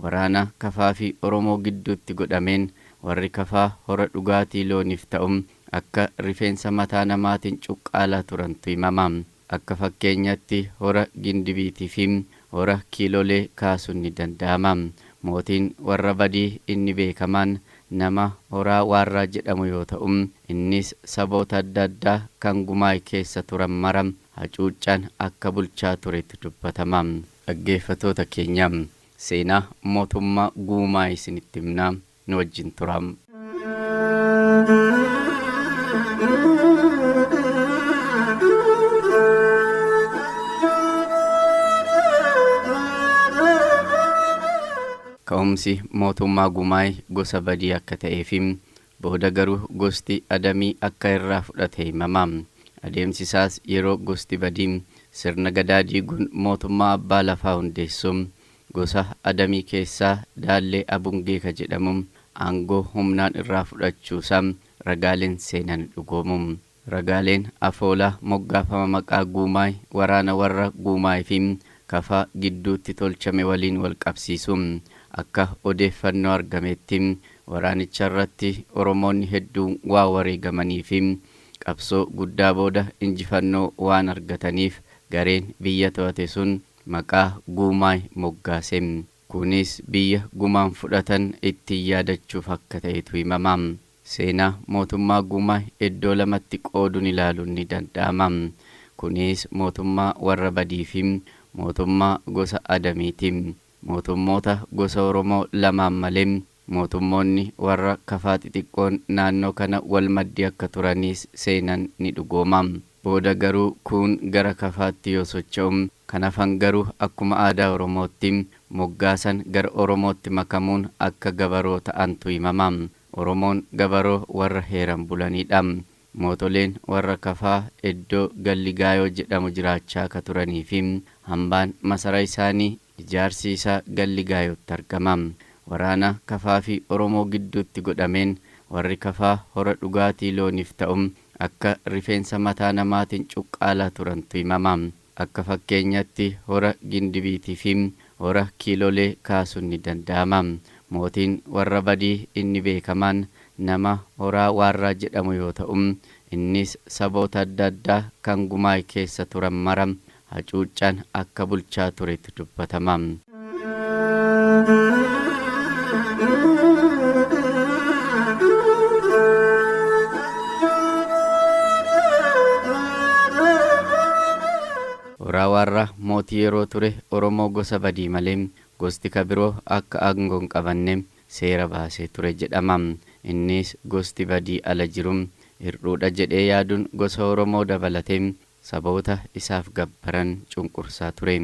Waraana Kafaa fi Oromoo gidduutti godhameen warri Kafaa hora dhugaatii looniif ta'u akka rifeensa mataa namaatiin cuqqaalaa turantu himama. Akka fakkeenyatti hora Gindibiitii fi hora Kiilolee kaasuun ni danda'ama. Mootiin warra Badii inni beekamaan nama Horaa Waarraa jedhamu yoo ta'u, innis saboota adda addaa kan Gumaay keessa turan mara hacuuccaan akka bulchaa turetu dubbatama. Dhaggeeffatoota keenya, seenaa mootummaa Guumaay isinitti himna, nu wajjin turaa. Ka'umsi mootummaa Gumaay gosa Badii akka ta'ee fi booda garuu gosti Adamii akka irraa fudhate himama. Adeemsi isaas yeroo gosti Badii sirna Gadaa diiguun mootummaa abbaa lafaa hundeessu, gosa Adamii keessaa Daallee Abungeeka jedhamu aangoo humnaan irraa fudhachuusaa ragaaleen seenaa ni dhugoomu. Ragaaleen afoolaa moggaafama maqaa Guumaay waraana warra Guumaay fi Kafaa gidduutti tolchame waliin walqabsiisu. Akka odeeffannoo argameetti waraanicharratti Oromoonni hedduun waan wareegamanii fi qabsoo guddaa booda injifannoo waan argataniif gareen biyya to'ate sun maqaa Guumaay moggaase. Kunis biyya gumaan fudhatan ittiin yaadachuuf akka ta'etu himama. Seenaa mootummaa Guumaay iddoo lamatti qooduun ilaaluun ni danda'ama. Kunis mootummaa warra Badii fi mootummaa gosa Adamiiti. Mootummoota gosa Oromoo lamaan malee mootummoonni warra Kafaa xixiqqoon naannoo kana wal maddii akka turanis seenan ni dhugooma. Booda garuu kuun gara Kafaatti yoo socho'u, kan hafan garuu akkuma aadaa Oromootti moggaasan gara Oromootti makamuun akka gabaroo ta'antu himama. Oromoon gabaroo warra heeran bulaniidha. Mootoleen warra Kafaa iddoo Galligaayoo jedhamu jiraachaa akka turanii fi hambaan masara isaanii ijaarsi isaa Galligaayootti argama. Waraana Kafaa fi Oromoo gidduutti godhameen warri Kafaa hora dhugaatii looniif ta'u akka rifeensa mataa namaatiin cuqqaalaa turantu himama. Akka fakkeenyatti hora Gindibiitii fi hora Kiilolee kaasuun ni danda'ama. Mootiin warra Badii inni beekamaan nama Horaa Waarraa jedhamu yoo ta'u, innis saboota adda addaa kan Gumaay keessa turan mara hacuuccaan akka bulchaa turetu dubbatama. Horaa Waarraa mootii yeroo ture Oromoo gosa Badii malee gosti ka biroo akka aangoo hin qabanne seera baasee ture jedhama. Innis gosti Badii ala jiru hir'uudha jedhee yaaduun gosa Oromoo dabalatee saboota isaaf gabbaran cunqursaa ture.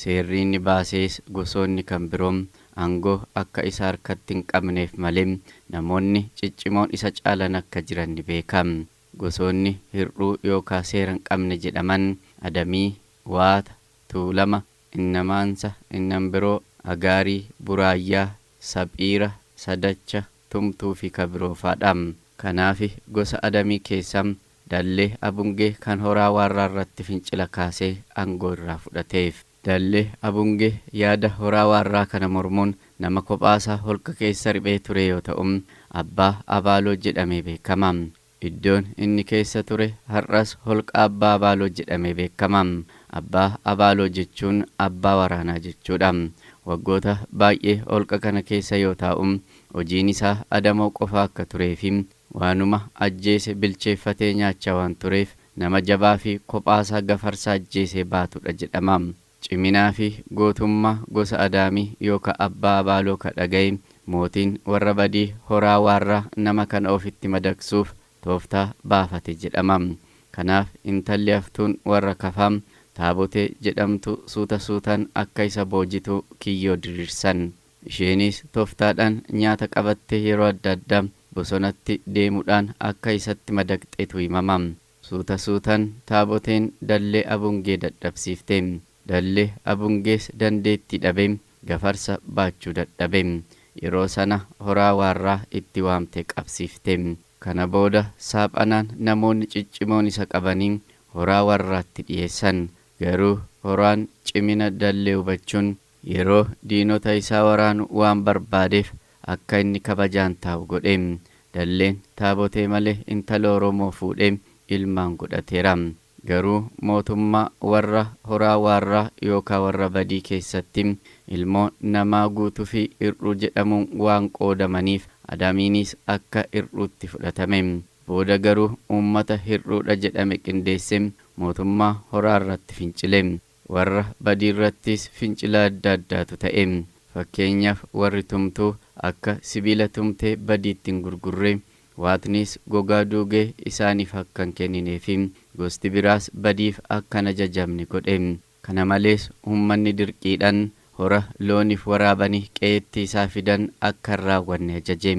Seerri inni baasees gosoonni kan biroo aangoo akka isa harkatti hin qabneef malee namoonni ciccimoon isa caalan akka jiran ni beeka. Gosoonni hir'uu yookaa seera hin qabne jedhaman Adamii, Waata, Tuulama, Innamaansa, Innambiroo, Agaarii, Buraayyaa, Saphiira, Sadacha, Tumtuu fi ka biroo faadha. Kanaafi gosa Adamii keessa Dallee Abungee kan Horaa Waarraa irratti fincila kaasee aangoo irraa fudhateef. Dallee Abungee yaada Horaa Waarraa kana mormuun nama kophaasaa holqa keessa riphee ture yoo ta'u, Abbaa Abaaloo jedhamee beekama. Iddoon inni keessa ture har'as Holqa Abbaa Abaaloo jedhamee beekama. Abbaa Abaaloo jechuun abbaa waraanaa jechuudha. Waggoota baay'ee holqa kana keessa yoo taa'u, hojiin isaa adamoo qofa akka turee fi waanuma ajjeese bilcheeffatee nyaachaa waan tureef nama jabaa fi kophaasaa gafarsa ajjeesee baatudha jedhama. Ciminaa fi gootummaa gosa Adaamii yookaa Abbaa Abaaloo ka dhagaye mootiin warra Badii Horaa Waarraa nama kana ofitti madaqsuuf tooftaa baafate jedhama. Kanaaf intalli haftuun warra Kafaa Taabotee jedhamtu suuta suutaan akka isa boojitu kiyyoo diriirsan. Isheenis tooftaadhaan nyaata qabattee yeroo adda addaa bosonatti deemuudhaan akka isatti madaqxetu himama. Suuta suutaan Taaboteen Dallee Abungee dadhabsiifte. Dallee Abungees dandeettii dhabee gafarsa baachuu dadhabe. Yeroo sana Horaa Waarraa itti waamtee qabsiifte. Kana booda saaphanaan namoonni ciccimoon isa qabanii Horaa Warraatti dhiyeessan. Garuu Horaan cimina Dallee hubachuun Yeroo diinota isaa waraanu waan barbaadeef akka inni kabajaan taa'u godhe. Dalleen Taabotee malee intala Oromoo fuudhee ilmaan godhateera. Garuu mootummaa warra Horaa Waarraa yookaan warra Badii keessatti ilmoo namaa guutuu fi hir'uu jedhamuun waan qoodamaniif Adamiinis akka hir'uutti fudhatame. Booda garuu uummata hir'uudha jedhame qindeessee mootummaa Horaa irratti fincile. Warra Badii irrattis fincila adda addaatu ta'e. Fakkeenyaaf warri Tumtuu akka sibiila tumtee Badiitti hin gurgurre, Waatnis gogaa duugee isaaniif akka hin kenninee fi gosti biraas Badiif akka hin ajajamne godhe. Kana malees uummanni dirqiidhaan hora looniif waraabanii qe'eetti isaa fidan akka hin raawwanne ajaje.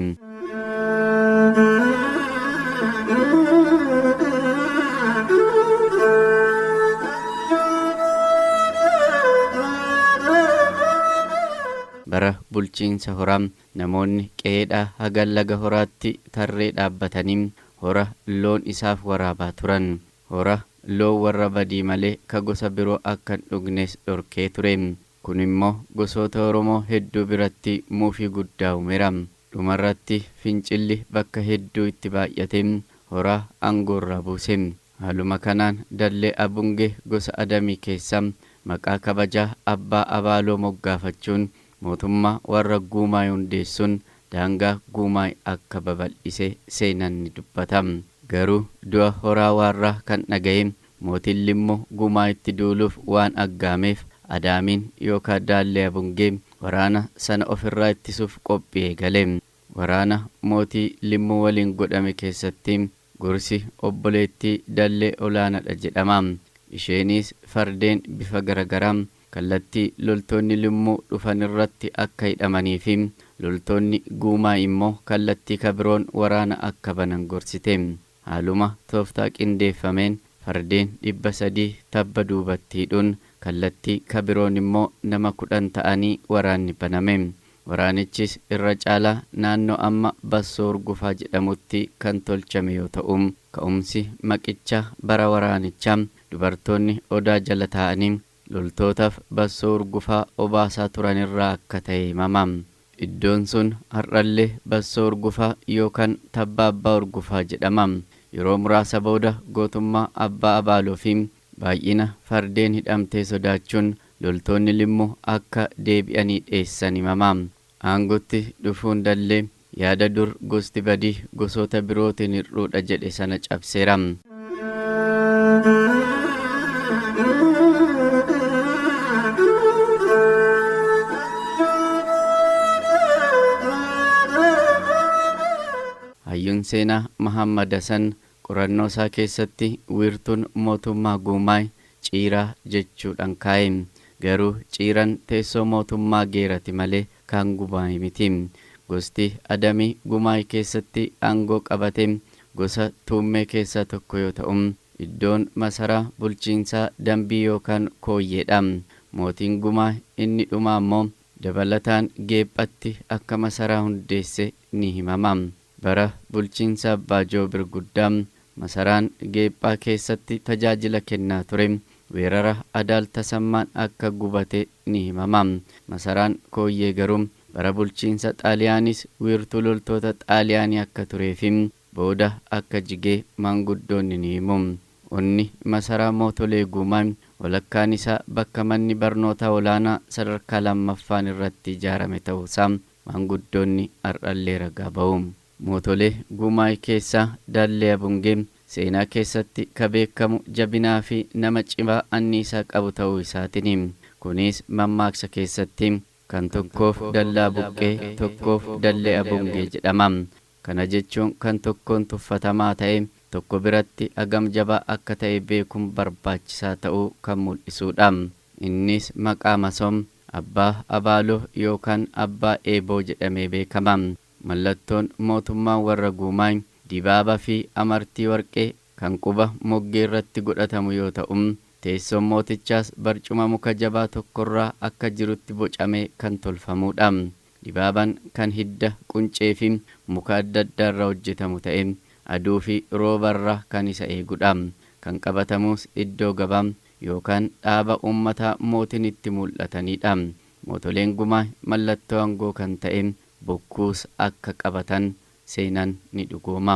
Bara bulchiinsa Horaa namoonni qe'eedhaa haga laga Horaatti tarree dhaabbatanii hora loon isaaf waraabaa turan. Hora loon warra Badii malee ka gosa biroo akka hin dhugnes dhorkee ture. Kun immoo gosoota Oromoo hedduu biratti muufii guddaa uumeera. Dhumarratti fincilli bakka hedduu itti baay'ate Horaa aangoorraa buuse. Haaluma kanaan Dallee Abungee gosa Adamii keessa maqaa kabajaa Abbaa Abaaloo moggaafachuun mootummaa warra Guumaay hundeessuun daangaa Guumaay akka babal'ise seenaan ni dubbata. Garuu du'a Horaa Waarraa kan dhagahe mootiin Limmuu Guumaayitti duuluuf waan aggaameef Adaamiin yookaan Daallee Abungee waraana sana ofirraa ittisuuf qophii eegale. Waraana mootii Limmuu waliin godhame keessatti gorsi obboleettii Dallee olaanaadha jedhama. Isheenis fardeen bifa garagaraa kallattii loltoonni Limmuu dhufan irratti akka hidhamanii fi loltoonni Guumaay immoo kallattii kabiroon waraana akka banan gorsite. Haaluma tooftaa qindeeffameen fardeen 300 tabba duubatti hidhuun kallattii kabiroon immoo nama 10 ta'anii waraanni baname. Waraanichis irra caalaa naannoo amma Bassoo Hurgufaa jedhamutti kan tolchame yoo ta'u, ka'umsi maqichaa bara waraanichaa dubartoonni odaa jala taa'anii loltootaaf Bassoo Hurgufaa obaasaa turanirraa akka ta'e himama. Iddoon sun har'allee Bassoo Hurgufaa yookaan Tabba Abbaa Hurgufaa jedhama. Yeroo muraasa booda gootummaa Abbaa Abaaloo fi baay'ina fardeen hidhamtee sodaachuun loltoonni Limmuu akka deebi'anii dheessan himama. Aangotti dhufuun Dallee yaada dur gosti Badii gosoota birootiin hir'uudha jedhe sana cabseera. Hayyuun seenaa Mahammad Hasan qorannoo isaa keessatti wiirtuun mootummaa Guumaay Ciiraa jechuudhaan kaa'e. Garuu Ciiran teessoo mootummaa Geerati malee kan Gumaay miti. Gosti Adamii Gumaay keessatti aangoo qabate gosa Tuummee keessaa tokko yoo ta'u, iddoon masaraa bulchiinsaa Dambii yookaan Kooyyeedha. Mootiin Gumaay inni dhumaa immoo dabalataan Geephatti akka masaraa hundeesse ni himama. Bara bulchiinsa Abbaa Joobir Guddaa masaraan Geephaa keessatti tajaajila kennaa ture weerara Adaal Tasammaan akka gubate ni himama. Masaraan Kooyyee garuu bara bulchiinsa Xaaliyaanis wiirtuu loltoota Xaaliyaanii akka turee fi booda akka jigee maanguddoonni ni himu. Onni masaraa mootolee Guumaay walakkaan isaa bakka manni barnootaa olaanaa sadarkaa lammaffaan irratti ijaarame ta'uusaa maanguddoonni har'allee ragaa ba'u. Mootolee Guumaay keessaa Daallee Abungee seenaa keessatti ka beekamu jabinaa fi nama cimaa anniisaa qabu ta'uu isaatiin. Kunis mammaaksa keessatti kan tokkoof dallaa buqqee tokkoof Dallee Abungee jedhama. Kana jechuun kan tokkoon tuffatamaa ta'e tokko biratti hagam jabaa akka ta'e beekuun barbaachisaa ta'uu kan mul'isuudha. Innis maqaa masoom Abbaa Abaaloo yookaan Abbaa Eeboo jedhamee beekama. Mallattoon mootummaa warra Guumaay dibaabaa fi amartii warqee kan quba moggee irratti godhatamu yoo ta'u, teessoon mootichaas barcuma muka jabaa tokkorraa akka jirutti bocamee kan tolfamuudha. Dibaabaan kan hidda quncee fi muka adda addaarraa hojjetamu ta'e aduu fi roobarraa kan isa eegudha. Kan qabatamus iddoo gabaa yookaan dhaaba uummataa mootiin itti mul'atanidha. Mootoleen Gumaay mallattoo aangoo kan ta'e bokkuus akka qabatan seenaan ni dhugooma.